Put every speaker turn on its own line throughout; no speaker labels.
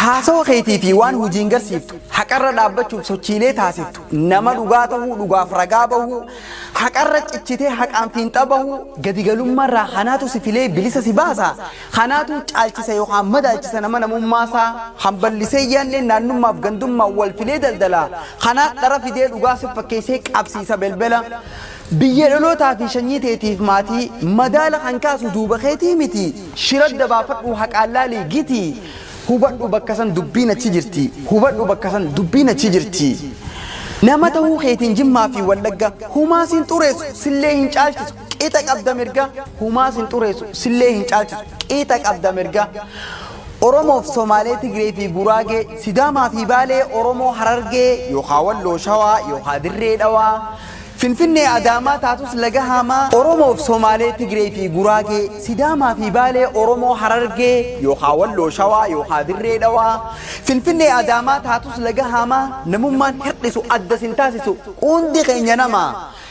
Haasawa keetii fi waan hujiin garsiiftu, haqarra dhaabbachuuf sochiilee taasiftu, nama dhugaa tahuu dhugaaf ragaa bahuu, haqarra cichitee haqaan fiinxa bahuu, gadi galummaarraa kanaatu si filee bilisa si baasa, kanaatu caalchisa yookaan madaalchisa nama namummaasaa, kan ballisee yaanneen naannummaaf gandummaan wal filee daldala, kanaa dhara fidee dhugaa si fakkeessee qabsiisa belbela. Biyya dhalootaa fi shanyii teetiif maatii, madaala kan kaasu duuba keetii miti, shira adda baafadhuu haqaan laalii giti, hubadhu bakka san dubbiin achi jirti, hubadhu bakka san dubbiin achi jirti. Nama tahuu keetiin Jimmaa fi Wallagga, humaa sin xureessu, sillee hin caalchisu, qixa qabda mirga, humaa sin xureessu, sillee hin caalchisu, qixa qabda mirga. Oromoof Somaalee Tigree fi Guraagee, Sidaamaa fi Baalee, Oromoo Harargee, yookaa Walloo Shawaa, yookaa Dirree Dhawaa, Finfinnee Adaamaa taatus laga haamaa, Oromoof Somaalee Tigree fi Guraagee, Sidaamaa fi Baalee, Oromoo Harargee, yookaa Walloo Shawaa, yookaa Dirree Dhawaa, Finfinnee Adaamaa taatus laga haamaa, namummaan hirdhisu adda sin taasisu, hundi keenya nama.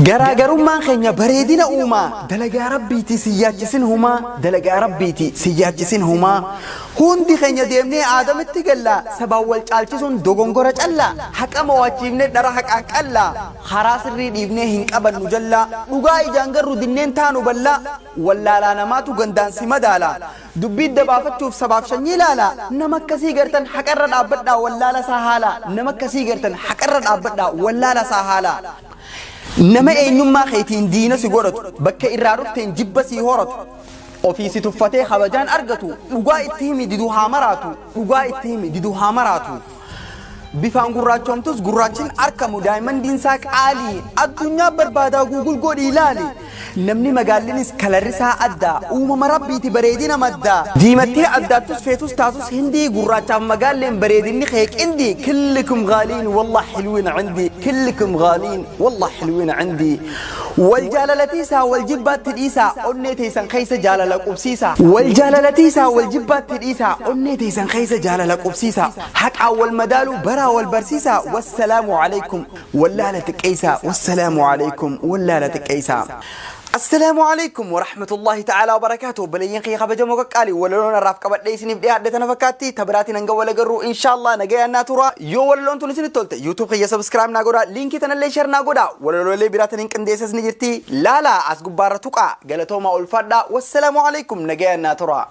Garaagarummaan keenya bareedina uumaa, dalagaa Rabbiiti sin yaachisin humaa, dalagaa Rabbiiti sin yaachisin humaa. Hundi keenya deemnee Aadamitti galla, sabaan wal caalchisuun dogongora calla, haqa mo'achiifnee dhara haqaan qalla. Karaa sirrii dhiifnee hin qabannu jallaa, dhugaa ijaan garru dinneen taanu ballaa, wallaalaa namaatu gandaan si madaala, dubbii adda baafachuuf sabaaf shanyii laala, nama akkasii gartan haqarra dhaabbadhaa wallaala isaa haala, nama akkasii gartan haqarra dhaabbadhaa wallaala isaa haala. Nama eenyummaa keetiin diina si godhatu, bakka irraa dhufteen jibba sii horatu, ofii si tuffatee kabajaan argatu, dhugaa itti himi didu haa maraatu, dhugaa itti himi didu haa maraatu. Bifaan gurraachoomtus gurraachin arkamu daayimandiin isaa qaalii addunyaa barbaadaa guugul godhii ilaali. Namni magaallinis kalarrisaa addaa uumama rabbiiti bareedina maddaa. Diimattee addaattus feetus taatus hindii gurraachaaf magaalleen bareedinni kee qindii killikum gaaliin wallah hilwiin cindii killikum gaaliin wallah hilwiin cindii. Wal jaalalatiisaa wal jibbaatti dhiisaa onnee teessan keessa jaalala qubsiisaa. Wal jaalalatiisaa wal jibbaatti dhiisaa onnee teessan keessa jaalala qubsiisaa. Haqaan wal madaaluu baraa wal barsiisaa. Wassalaamu alaikum wallaala xiqqeessaa. Wassalaamu alaikum wallaala xiqqeessaa. Assalaamu alaikum warahmatullahi ta'ala wabarakaatuh. Obboleeyyan kiyya kabajamoo qaqqaalii walaloon har'aaf qabadhee isiniif dhiyaadhe tana fakkaatti. Tabiraatiin hanga wal agarru inshaallah nagayaan naa tura. Yoo walaloon tun isinitti tolte YouTube kiyya subscribe naa godhaa, liinkii tanallee share naa godhaa. Walaloolee biraa taniin qindeessas ni jirti. Laalaa as gubbaarra tuqaa. Galatoomaa ulfaadhaa. Wassalaamu alaikum nagayaan naa tura.